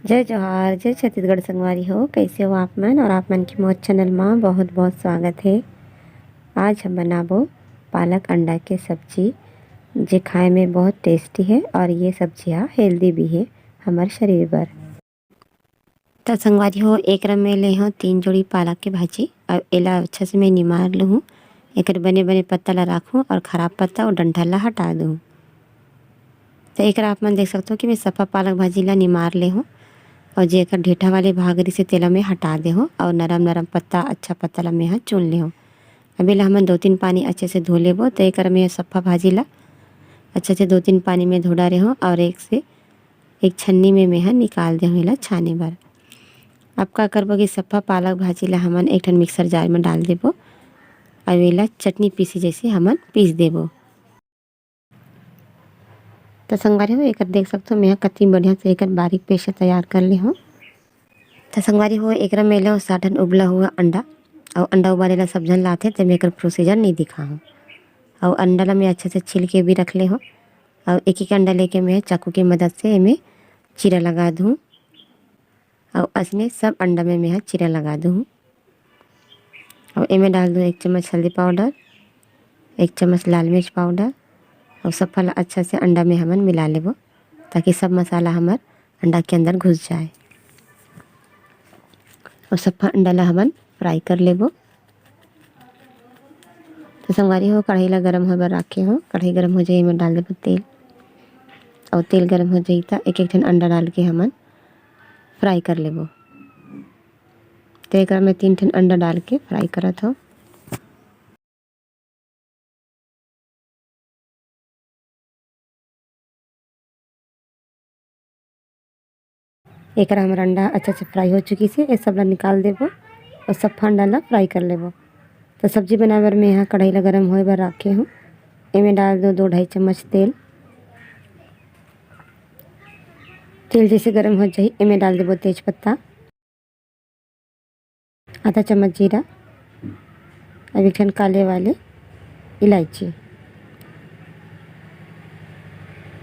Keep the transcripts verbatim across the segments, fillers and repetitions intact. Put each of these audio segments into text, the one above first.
जय जोहार, जय छत्तीसगढ़ संगवारी हो। कैसे हो आप मन? और आप मन के मोर चैनल मा बहुत बहुत स्वागत है। आज हम बनाबो पालक अंडा के सब्जी, जे खाए में बहुत टेस्टी है और ये सब्जी हा हेल्दी भी है हमर शरीर बर। त संगवारी हो, एकरा में ले हो तीन जोड़ी पालक के भाजी। अब एला अच्छा से मैं निमार लूहूँ, एकर बने बने पत्ता ला राखूँ और खराब पत्ता और डंठल ला हटा दूँ। त एकरा आप मन देख सकथो कि मैं सफा पालक भाजी ला निमार ले हूँ और जे एकर ढेठा वाले भाग रहिसे तेला मैं हटा दे हूँ और नरम नरम पत्ता, अच्छा पत्ता ला मैं हा चुन ले हूँ। अब एला हमन दो तीन पानी अच्छे से धो लेबो। त एकरा मैं सफा भाजी ला अच्छा से दो तीन पानी में धो डारे हूँ और एक से एक छन्नी में मैं हा निकाल दे हूँ एला छाने बर। अब का करबो कि सफा पालक भाजी ला हमन एक ठन मिक्सर जार में डाल देबो और एला चटनी पीसे जैसे हमन पीस देबो। त संगवारी हो, एकर देख सकथो, मैं कति बढ़िया से एकर बारीक पेस्ट तैयार कर ले हूँ। त संगवारी हो, एकरा में ले साठ ठन उबला हुआ अंडा, और अंडा उबाले ला सब झन लाथे, ते मैं एकर प्रोसीजर नहीं दिखा हूँ। और अंडा ला मैं अच्छे से छील के भी रख ले हूँ, और एक एक अंडा लेके मैं चाकू के मदद से एमे चीरा लगा दूँ, और असने सब अंडा में मैं चीरा लगा दूँ। और एमे डाल दूँ एक चम्मच हल्दी पाउडर, एक चम्मच लाल मिर्च पाउडर, और सफा ला अच्छा से अंडा में हमन मिला लेबो, ताकि सब मसाला हमर अंडा के अंदर घुस जाए। और सफा अंडा ला हमन फ्राई कर लेबो। तो संगवारी हो, कढ़ाई ला गरम होए बर राखे हो। कढ़ाई गरम हो जाए, एमे डाल देबो तेल, और तेल गरम हो जाए त एक एक ठन अंडा डाल के हमन फ्राई कर लेबो। तो एकरा में तीन ठन अंडा डाल के फ्राई करत हो। एकर हमर अंडा अच्छा से फ्राई हो चुकी से, ये सब ला निकाल देबो और सफा अंडा ला फ्राई कर लेबो। तो सब्जी बनाए बर मैं यहाँ कढ़ाई ला गरम होए बर राखे हूँ। एमे डाल दो दो ढाई चम्मच तेल। तेल जैसे गरम हो जाही, एमे डाल देबो तेज पत्ता, आधा चम्मच जीरा, अब एक ठन काले वाले इलायची,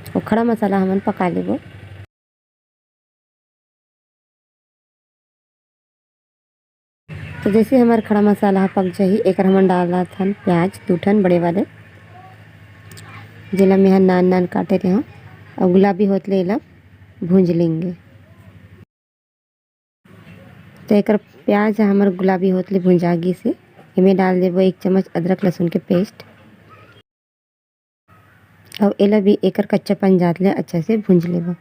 और खड़ा मसाला हमन पका लेबो। तो जैसे हमर खड़ा मसाला ह पक जाही, एकर हमन डालत हन प्याज दू ठन बड़े वाले, जेला मेहा नान नान काटे रेहेंव, अउ गुलाबी होत ले एला भूंज लेंगे। तो एकर प्याज ह हमर गुलाबी होत ले भुंजा गिस हे। एमे डाल देबो एक चम्मच अदरक लहसुन के पेस्ट, अउ एला भी एकर कच्चापन जात ले अच्छा से भूंज लेबो।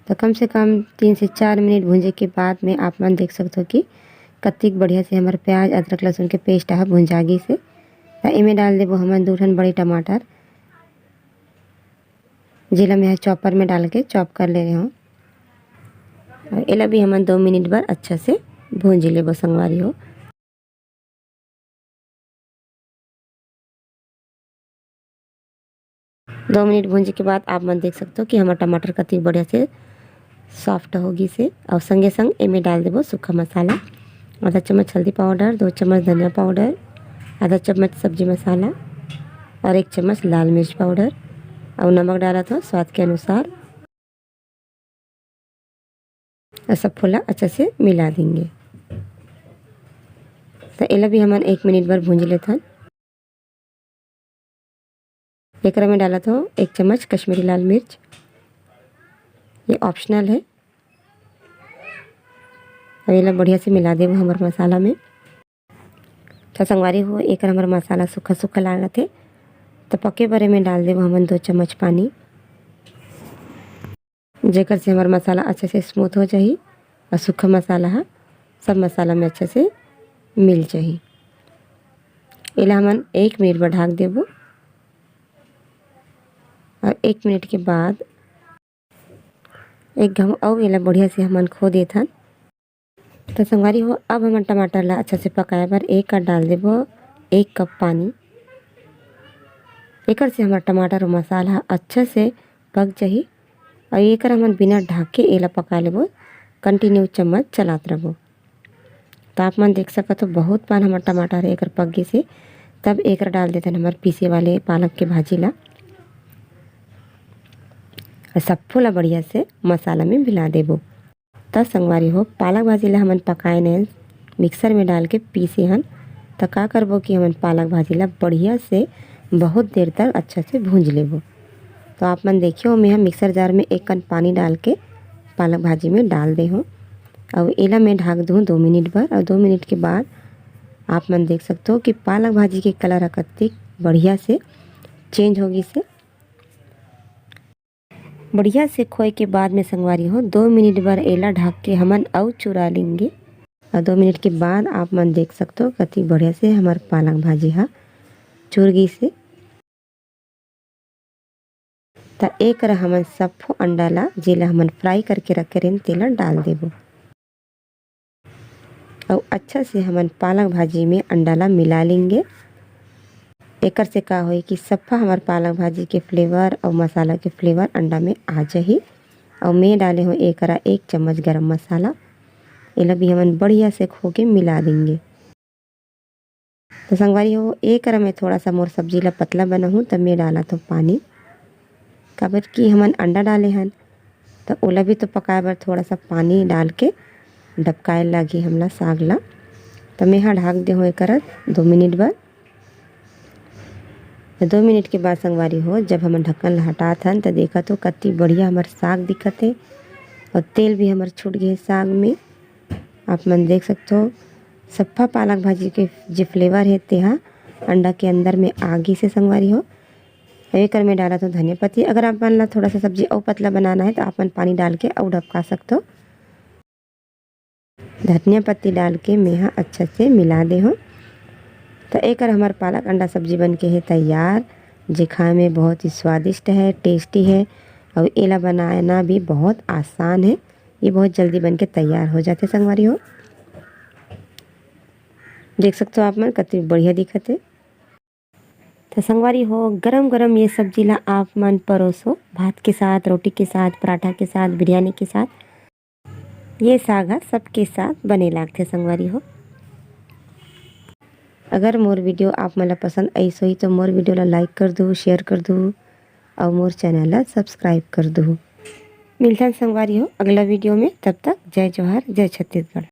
तो कम से कम तीन से चार मिनट भूंजे के बाद में आप मन देख सकथो कि कतिक बढ़िया से हमर प्याज, अदरक लहसुन के पेस्ट ह भुंजा गिस हे। तो एमे डाल देबो हमन दू ठन बड़े टमाटर, जेला मैं चॉपर में डाल के चॉप कर ले रहे हूँ। और एला भी हमन दो मिनट बर अच्छा से भूंज लेबो संगवारी हो। दो मिनट भूंजे के बाद आप मन देख सकते हो कि हमर टमाटर कति बढ़िया से सॉफ्ट हो गिस हे। और संगे संग एमे डाल देबो सूखा मसाला, आधा चम्मच हल्दी पाउडर, दो चम्मच धनिया पाउडर, आधा चम्मच सब्जी मसाला और एक चम्मच लाल मिर्च पाउडर और नमक डालत हो स्वाद के अनुसार। और सब फूला अच्छा से मिला देंगे। तो एला भी हमन एक मिनट बर भूंज लेथन। एकरा में डालत हो एक चम्मच कश्मीरी लाल मिर्च, ये ऑप्शनल है। अब एला बढ़िया से मिला देबो हमर मसाला में। तो संगवारी हो, एकर हमर मसाला सूखा सूखा लागत हे, तो पके बर एमे डाल देबो हमन दो चम्मच पानी, जेकर से हमर मसाला अच्छा से स्मूथ हो जाही और सूखा मसाला ह सब मसाला में अच्छा से मिल जाही। एला हमन एक मिनट बर ढाक देबो और एक मिनट के बाद एक घाव अउ एला बढ़िया से हमन खो देथन। तो संगवारी हो, अब हमन टमाटर ला अच्छा से पकाए बर एक कप डाल देबो, एक कप पानी। एकर से हमर टमाटर अउ मसाला ह अच्छा से पक जाही। अउ एकर हमन बिना ढाके एला पका लेबो, कंटिन्यू चम्मच चलात रहिबो। तो आप मन देख सकत हो, बहुत पान हमर टमाटर एकर पक गिस हे। तब एकर डाल देथन हमर पीसे वाले पालक के भाजी ला, अउ सब्बो ला बढ़िया से मसाला में मिला देबो। त संगवारी हो, पालक भाजी ला हमन पकाए नहन, मिक्सर में डाल के पीसे हन। त का करबो कि हमन पालक भाजी ला बढ़िया से बहुत देर तक अच्छा से भूंज लेबो। तो आप मन देखियो, मैं ह मिक्सर जार में एक कन पानी डाल के पालक भाजी में डाल दे हूँ। और एला मैं ढाक दूँ दो मिनट भर। और दो मिनट के बाद आप मन देख सकते हो कि पालक भाजी के कलर ह कतिक बढ़िया से चेंज हो गई से। बढ़िया से खोए के बाद में संगवारी हो, दो मिनट बर एला ढक के हमन अउ चुरा लेंगे। और दो मिनट के बाद आप मन देख सकते हो कति बढ़िया से हमार पालक भाजी हा चुर गई से। त एक हमन सब्बो अंडा ला, जेला हमन फ्राई करके रखे रहेन, तेला डाल देबो। अउ अच्छा से हमन पालक भाजी में अंडा ला मिला लेंगे। एकर से का होई कि सब्बो हमर पालक भाजी के फ्लेवर अउ मसाला के फ्लेवर अंडा में आ जाही। अउ मैं डाले हूँ एकरा एक चम्मच गरम मसाला। एला भी हमन बढ़िया से खो के मिला देंगे। तो संगवारी हो, एकरा में थोड़ा सा मोर सब्जी ला पतला बनाहूँ, त मैं डालत हूँ पानी, काबर कि हमन अंडा डाले हन, त ओला भी तो पकाए बर थोड़ा सा पानी डाल के डबकाए लागी हमला साग ला। त मैं हा ढाक दे हूँ एकरा दो मिनट बर। त दो मिनट के बाद संगवारी हो, जब हमन ढक्कन ला हटात हन, त देखत हो कति बढ़िया हमर साग दिखत हे और तेल भी हमर छूट गए हे साग में। आप मन देख सकते हो, सब्बो पालक भाजी के जे फ्लेवर हे, तेहा अंडा के अंदर में आ गई से संगवारी हो। एकर में डालत हूँ धनिया पत्ती। अगर आप मन ला थोड़ा सा सब्जी अउ पतला बनाना है, तो आप मन पानी डाल के अउ डबका सकते हो। धनिया पत्ती डाल के मैं हा अच्छा से मिला दे हूँ। तो एकर हमर पालक अंडा सब्जी बन के है तैयार, जे खाए में बहुत ही स्वादिष्ट है, टेस्टी है और एला बनाना भी बहुत आसान है। ये बहुत जल्दी बन के तैयार हो जाते संगवारी हो। देख सकते हो आप मन, कति बढ़िया दिखत है। तो संगवारी हो, गरम गरम ये सब्जी ला आप मन परोसो, भात के साथ, रोटी के साथ, पराठा के साथ, बिरयानी के साथ। ये साग ह सबके साथ बने लागथे संगवारी हो। अगर मोर वीडियो आप मन ला पसंद आइस होही, तो मोर वीडियो ला लाइक कर दू, शेयर कर दू और मोर चैनल ला सब्सक्राइब कर दू। मिलथन संगवारी हो अगला वीडियो में, तब तक जय जोहार, जय छत्तीसगढ़।